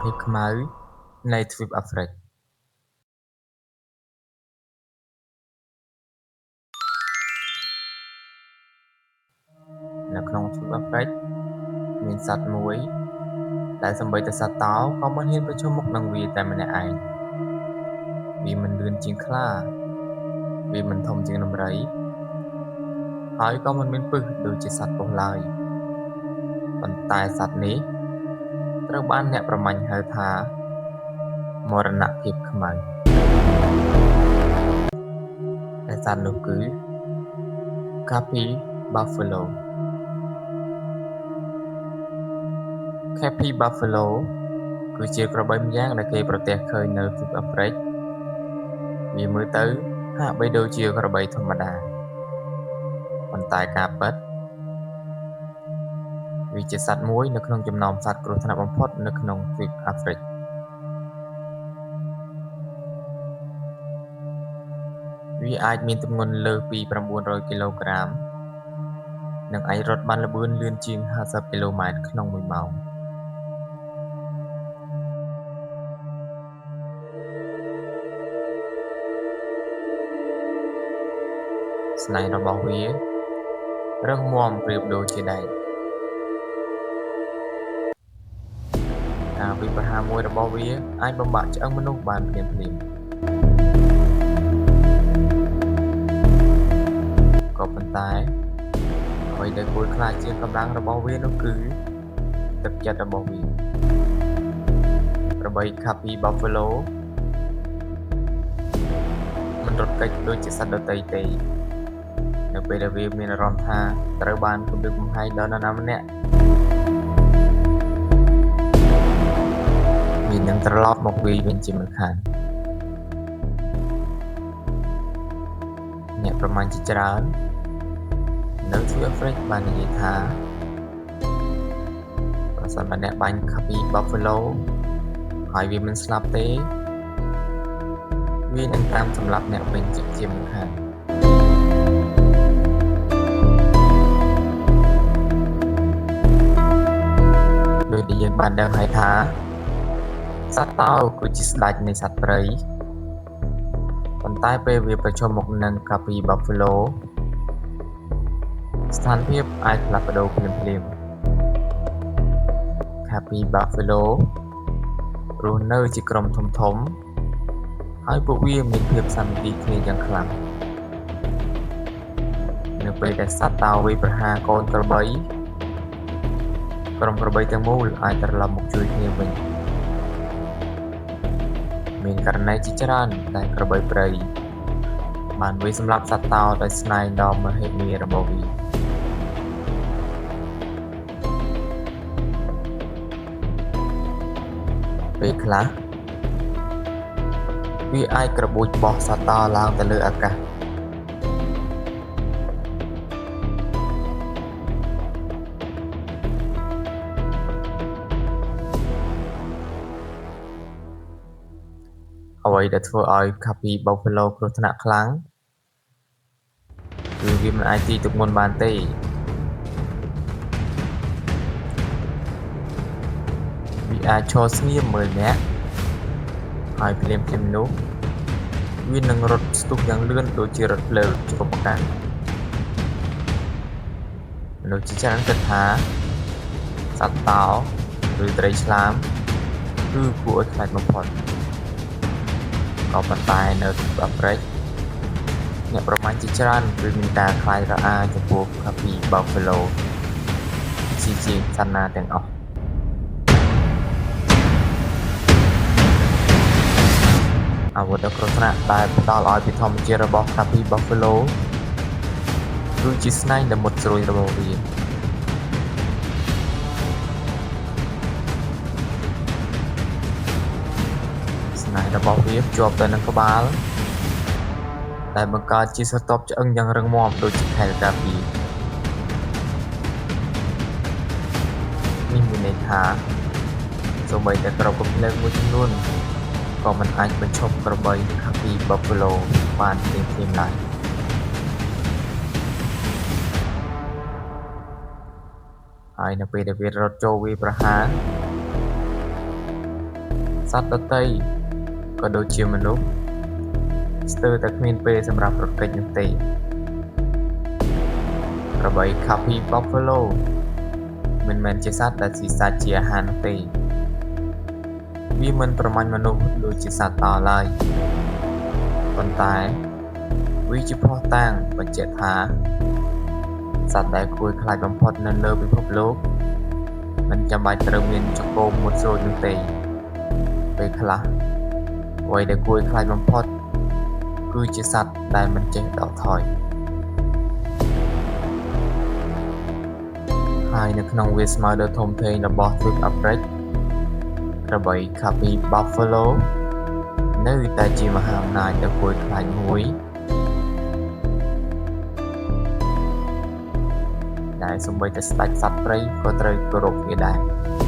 ភាពខ្មៅនៃទ្វីបអាហ្វ្រិកនៅក្នុងទ្វីបអាហ្វ្រិកមានសត្វមួយដែលសូម្បីតែសត្វតោក៏មិនហ៊ានប្រឈមមុខនឹងវាតែម្នាក់ឯងវាមិនលឿនជាងខ្លាវាមិនធំជាងដំរីហើយក៏មិនមានពិសដូចជាសត្វពស់ឡើយប៉ុន្តែសត្វនេះត្រូវបានអ្នកប្រមាញ់ហៅថាមរណភាពខ្មៅតែសត្វនោះគឺ Cape Buffalo Cape Buffalo គឺជាក្របីម្យ៉ាងដែលគេប្រទះឃើញនៅទ្វីបអាហ្វ្រិកវាមើលទៅហាក់បីដូចជាក្របីធម្មតាប៉ុន្តែការពិតវាជាសត្វមួយនៅក្នុងចំណោមសត្វគ្រោះថ្នាក់បំផុតនៅក្នុងទ្វីបអាហ្វ្រិកវាអាចមានទម្ងន់លើសពី900គីឡូក្រាមនិងអាចរត់បានល្បឿនលឿនជាង50គីឡូម៉ែត្រក្នុងមួយម៉ោងស្នែងរបស់វារឹងមាំប្រៀបដូចជាដែកការវាយប្រហារមួយរបស់វាអាចបំបាក់ឆ្អឹងមនុស្សបានភ្លាមៗក៏ប៉ុន្តែអ្វីដែលគួរខ្លាចជាងកម្លាំងរបស់វានោះគឺទឹកចិត្តរបស់វាក្របី Cape Buffalo មិនរត់គេចដូចជាសត្វដទៃទេនៅពេលដែលវាមានអារម្មណ៍ថាត្រូវបានគំរាមកំហែងដល់នរណាម្នាក់វានឹងត្រឡប់មកវាយវិញជាមិនខានអ្នកប្រមាញ់ជាច្រើននៅទ្វីបអាហ្វ្រិកបាននិយាយថាប្រសិនបើអ្នកបាញ់ Cape Buffalo ហើយវាមិនស្លាប់ទេវានឹងតាមសម្លាប់អ្នកវិញជាមិនខានដោយដែលយើងបានដឹងហើយថាសត្វតោគឺជាស្ដេចនៃសត្វព្រៃប៉ុន្តែពេលវាប្រឈមមុខនឹង Cape Buffalo ស្ថានភាពអាចផ្លាស់ប្ដូរភ្លាមៗ Cape Buffalo រស់នៅជាក្រុមធំៗហើយពួកវាមានភាពសាមគ្គីគ្នាយ៉ាងខ្លាំងនៅពេលដែលសត្វតោវាយប្រហារកូនក្របីក្រុមក្របីទាំងមូលអាចត្រឡប់មកជួយគ្នាវិញមានករណីជាច្រើនដែលក្របីព្រៃបានវាយសម្លាប់សត្វតោដោយស្នែងដ៏មហិមារបស់វាពេលខ្លះវាអាចក្របួចបោះសត្វតោឡើងទៅលើអាកាសអ្វីដែលធ្វើឲ្យ Cape Buffalo គ្រោះថ្នាក់ខ្លាំងគឺវាមិនអាចទាយទុកមុនបានទេវាអាចឈរស្ងៀមមើលអ្នកហើយភ្លាមៗនោះវានឹងរត់ស្ទុះយ៉ាងលឿនដូចជារថភ្លើងជ្រុំកាំងមនុស្សជាច្រើនគិតថាសត្វតោឬត្រីឆ្លាមគឺគួរឲ្យខ្លាចបំផុតក៏ប៉ុន្តែនៅទ្វីបអាហ្វ្រិកអ្នកប្រមាញ់ជាច្រើនគឺមានការខ្លាចរអាចំពោះ Cape Buffalo ជាជាងសត្វណាទាំងអស់អាវុធដ៏គ្រោះថ្នាក់ដែលផ្ដល់ឲ្យពីធម្មជាតិរបស់ Cape Buffalo គឺជាស្នែងដ៏មុតស្រួចរបស់វាស្នែងរបស់វាភ្ជាប់ទៅនឹងក្បាលដែលបង្កើតជាស្រទាប់ឆ្អឹងយ៉ាងរឹងមាំដូចជាខែលការពារនេះមានន័យថាសូម្បីតែគ្រាប់កាំភ្លើងមួយចំនួនក៏មិនអាចបញ្ឈប់ក្របី Cape Buffalo បានភ្លាមៗឡើយហើយនៅពេលដែលវារត់ចូលវាយប្រហារ សត្វដទៃក៏ដូចជាមនុស្សស្ទើរតែគ្មានពេលសម្រាប់រត់គេចនោះទេ។ ក្របី Cape Buffalo មិនមែនជាសត្វដែលស៊ីសាច់ជាអាហារនោះទេ។ វាមិនប្រមាញ់មនុស្សដូចជាសត្វតោឡើយ ប៉ុន្តែវាជាភស្តុតាងបញ្ជាក់ថា សត្វដែលគួរឲ្យខ្លាចបំផុតនៅលើពិភពលោក មិនចាំបាច់ត្រូវមានចង្កូមមុតស្រួចនោះទេ។ ពេលខ្លះ អ្វីដែលគួរឲ្យខ្លាចបំផុត គឺជាសត្វដែលមិនចេះដកថយ។ ហើយនៅក្នុងវាលស្មៅដ៏ធំធេងរបស់ទ្វីបអាហ្វ្រិក ក្របី Cape Buffalo នៅតែជាមហាអំណាចដ៏គួរឲ្យខ្លាចមួយ ដែលសូម្បីតែស្តេចសត្វព្រៃក៏ត្រូវគោរពវាដែរ។